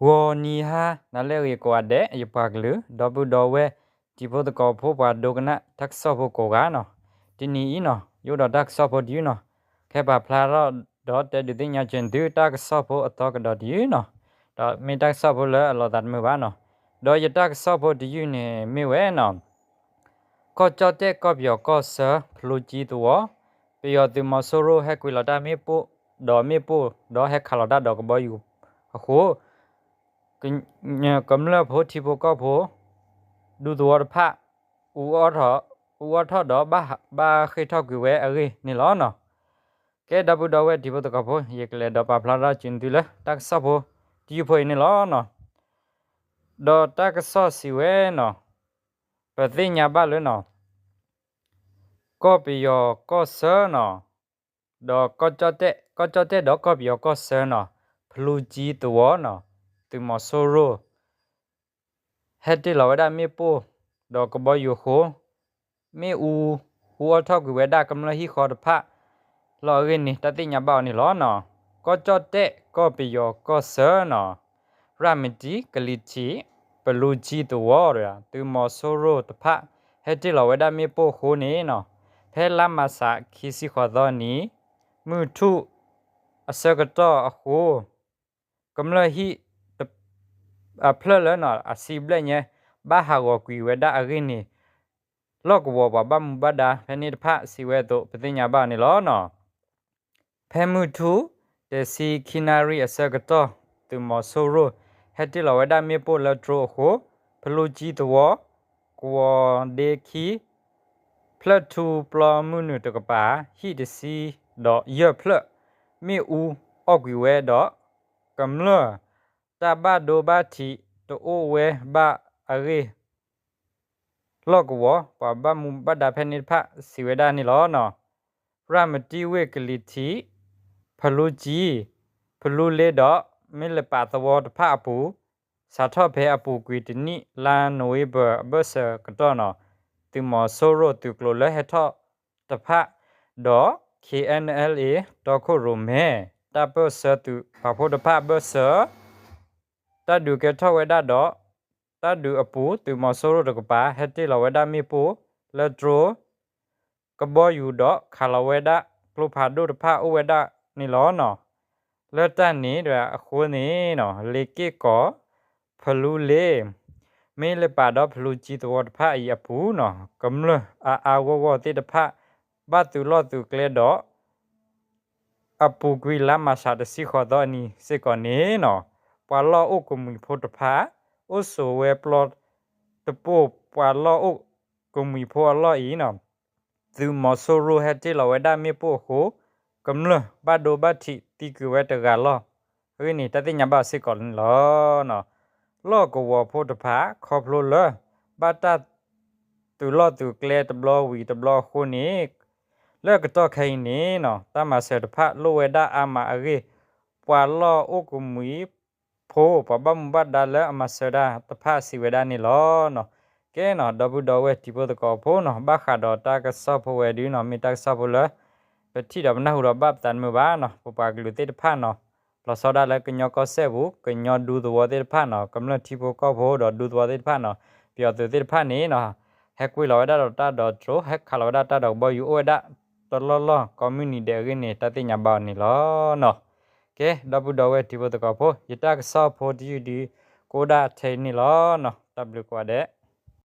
ဂီၤနံၤဟါနၤလၢအဂ့ၤကိးဂၤဒဲး ယပှၤကလုာ် ဒီပုၢ်ဒီဝဲၢ် တံၤဖိသကိးဖိ ပှၤဒိကနၣ်တၢ်ကစီၣ်ဖိကိးဂၤနီၤ, တနံၤအံၤနီၤ ယအိၣ်ဒီးတၢ်ကစီၣ်ဖိတယုၢ်နီၤ, ကဟဲပာ်ဖျါထီၣ်ဒီးတဲဒုးသ့ၣ်ညါက့ၤသုတၢ်ကစီၣ်ဖိအသီကဒီးတယုၢ်နီၤ, ဒီးမ့ၢ်တၢ်ကစီၣ်ဖိလၢအလီၤသးတမုာ်ဘၣ်နီၤ, ဒီးယတၢ်ကစီၣ်ဖိတယုၢ်န့ၣ်မ့ၢ်ဝဲနီၤ ကီၢ်ကၠီၣ်တဲၣ် ကီၢ်ပယီၤကီၢ်ဆၢ ဖလူကၠံသဝီ, ပယီၤသုးမီၤစိရိၣ်ဟဲကွံာ်လီၤတၢ်မ့ၣ်ပိၢ် ဒီးမ့ၣ်ပိၢ် ဒီးဟဲခးလီၤတၢ်ဒီးကဘီယူၤအဃိ ကမျၢၢ်ဖိထံဖိကီၢ်ဖိ ဒူသဝီတဖၣ် အူအီၣ်ထီၣ်ဒီး ဘၣ်ဃ့ၢ်ထီၣ်ကွံာ်ဝဲအဂ့ၢ်န့ၣ်လီၤနီၤ. ကဲ ဒီပုၢ်ဒီဝဲၢ်တံၤဖိသကိးဖိ ယကလဲၤဒီးပာ်ဖျါထီၣ်က့ၤသုလၢ တၢ်ကစီၣ်ဖိတယုၢ်ဖိအံၤန့ၣ်လီၤနီၤ. ဒီးတၢ်ကစီၣ်စံးဝဲနီၤ, ပသ့ၣ်ညါဘၣ်လၢနီၤ ကီၢ်ပယီၤကီၢ်ဆၢနီၤ, ဒီးကီၢ်ကၠီၣ်တဲၣ် ကီၢ်ကၠီၣ်တဲၣ်ဒီးကီၢ်ပယီၤကီၢ်ဆၢနီၤ, ဖလူကၠံသဝီနီၤ, သုးမီၤစိရိၣ် ဟဲတ့ၢ်လီၤဝဲဒၣ်မ့ၣ်ပိၢ် ဒီးကဘီယူၤအဃိ မ့ၣ်အူ အူအီၣ်ထီၣ်ကွံာ်ဝဲဒၣ်ကမျၢၢ်ဟံၣ်ဃီတဖၣ် လီၤအဂ့ၢ်န့ၣ် တၢ်သ့ၣ်ညါဘၣ်အီၤန့ၣ်လီၤနီၤ. ကီၢ်ကၠီၣ်တဲၣ် ကီၢ်ပယီၤကီၢ်ဆၢနီၤ, ရၤမတံ ကလံၤထံး ဖလူကၠံသဝီ သုးမီၤစိရိၣ်တဖၣ် ဟဲတ့ၢ်လီၤဝဲဒၣ်မ့ၣ်ပိၢ်အဃိန့ၣ်နီၤ, ဖဲလါမၢ်ၡး ခံဆံဃိးသီနံၤ မုၢ်ထူၣ်အဆၢကတီၢ်အဃိ ကမျၢၢ်ဟံၣ် အဖျၢၣ်လၢနီၤ အဆံဘျဲၣ်ညါ ဘၣ်ဟးဂီၤကွံာ်ဝဲဒၣ်အဂ့ၢ်န့ၣ် လီၢ်ကဝီၤပှၤဘၣ်မူဘၣ်ဒါဖဲန့ၣ်တဖၣ်စံးဝဲအသိး ပသ့ၣ်ညါဘၣ်န့ၣ်လီၤနီၤ. ဖဲမုၢ်ထူၣ် တဆံခံနၣ်ရံၣ်အဆၢကတီၢ် သုးမီၤစိရိၣ် ဟဲတ့ၢ်လီၤဝဲဒၣ်မ့ၣ်ပိၢ်လၢတြိအဃိ ဖလူကၠံသဝီ ကဝီၤဒ့ခံ ဖျၢၣ်ထူပျီမုၢ်နုာ်တကပၤ ဟံၣ်တဆံဒီးယဲၢ်ဖျၢၣ် မ့ၣ်အူအီၣ်ကွံာ်ဝဲဒီး ကမျၢၢ် တၢ်ဘၣ်ဒိဘၣ်ထံးတအိၣ်ဝဲဘၣ်အဂ့ၢ် လီၢ်ကဝီၤ ပှၤဘၣ်မူဘၣ်ဒါဖဲန့ၣ်တဖၣ်စံးဝဲဒၣ်န့ၣ်လီၤနီၤ. ရၤမတံဝ့ၢ် ကလံၤထံး ဖလူကၠံ ဖလူလ့ဒီး မ့ၢ်လပာ်သဝီတဖၣ်အပူၤ စးထီၣ်ဖဲအပူၤကွံာ်တနံၣ် လါနိၣ်ဝ့ဘၢၣ် အဘၢၣ်စၢၤကတီၢ်နီၤ, သုးမီၤစိရိၣ်သုးကျိၤလၢဟဲထီၣ်တဖၣ် ဒီး ခ့ၣ်အဲၣ်ၣ်အဲၣ်လ်အ့ တီခိၣ်ရိၣ်မဲ တၢ်ပၢၢ်ဆၢသုးပာ်ဖှိၣ်တဖၣ်အဘၢၣ်စၢၤ တၢ်ဒုးကဲထီၣ်ဝဲဒၣ်ဒီး တၢ်ဒုးအပူၤ သုးမီၤစိရိၣ်တကပၤ ဟဲတ့ၢ်လီၤဝဲဒၣ်မ့ၣ်ပိၢ်လၢတြိ ကဘီယူၤဒီးခးလီၤဝဲဒၣ် ကျိဖးဒိၣ်တဖၣ်အိၣ်ဝဲဒၣ်န့ၣ်လီၤနီၤ. လၢတၢ်န့ၣ်အဃိန့ၣ်နီၤ လ့ၤက့ၣ်ကီၤ ဖလူလ့ မ့ၢ်လပာ်ဒီးဖလူကၠံသဝီတဖၣ်အံၤအပူၤနီၤ ကမျၢၢ်အါအါဂီၢ်ဂီၢ်သ့ၣ်တဖၣ် ဘၣ်သုးလီၢ်သုးကျဲဒီး အပူၤကွံာ်လါမၢ်ၡး တဆံဃိးသီအနံၤစ့ၢ်ကီးန့ၣ်နီၤ ပှၤလီၢ်အိၣ်ကမှံၤဖိတဖၣ် အိၣ်ဆိးဝဲပျီတပိၢ် ပှၤလီၢ်အိၣ်ကမှံၤဖိအလီၢ်အံၤနီၤ သုးမီၤစိရိၣ်ဟဲတ့ၢ်လီၤဝဲဒၣ်မ့ၣ်ပိၢ်အဃိ ကမျၢၢ်ဘၣ်ဒိဘၣ်ထံးသံကွံာ်ဝဲတဂၤလီၤ. အဂ့ၢ်န့ၣ် တၢ်သ့ၣ်ညါဘၣ်စ့ၢ်ကီးန့ၣ်လီၤ. လီၢ်ကဝီၤဖိတဖၣ် ခီဖျိလၢ ဘၣ်တၢ်သုးလီၢ်သုးကျဲတဘျီဝံၤတဘျီအဃိန့ၣ် လၢကတီၢ်ခဲအံၤန့ၣ်နီၤ တၢ်မၤစၢၤတဖၣ်လိၣ်ဝဲဒၣ်အါမးအဂ့ၢ် ပှၤလီၢ်အိၣ်ကမှံၤဖိ ပှၤဘၣ်မူဘၣ်ဒါလၢအမၤစၢၤဒၣ်တဖၣ်စံးဝဲဒၣ်န့ၣ်လီၤ. ကဲနီၤ ဒီပုၢ်ဒီဝဲၢ်တံၤဖိသကိးဖိနီၤ ဘၣ်ဃးဒီးတၢ်ကစီၣ်ဖိဝဲဒုနီၤ မ့ၢ်တၢ်ကစီၣ်ဖိလၢ ပထံၣ်ဒီးပနၢ်ဟူဒီးဘၣ်ပသးတမုာ်ဘၣ်နီၤ ပပှၤကလုာ်သ့ၣ်တဖၣ်နီၤ လီၤဆီဒၣ်လၢကညီကီၢ်စဲၣ်ပူၤ ကညီဒူသဝီသ့ၣ်တဖၣ်နီၤ ကမျၢၢ်ထံဖိကီၢ်ဖိဒီးဒူသဝီသ့ၣ်တဖၣ်နီၤ ပယီၤသုးသ့ၣ်တဖၣ်န့ၣ်နီၤ ဟဲကွံာ်လီၤဝဲဒၣ်ဒီးတၢ်ဒီးတြိ ဟဲခးလီၤဝဲဒၣ်တၢ်ဒီးကဘီယူၤအိၣ်ဝဲဒၣ်တလီၢ်လီၢ် ကိးမုၢ်နံၤဒဲးအဂ့ၢ်န့ၣ် တၢ်သ့ၣ်ညါဘၣ်အီၤန့ၣ်လီၤနီၤ. ကဲ ဒီပုၢ်ဒီဝဲၢ်တံၤဖိသကိးဖိ ယတၢ်ကစီၣ်ဖိတယုၢ်ဒု ကအိၣ်ဒၣ်ထဲအံၤန့ၣ်လီၤနီၤ တၢ်ဘျုးကိးဂၤဒဲး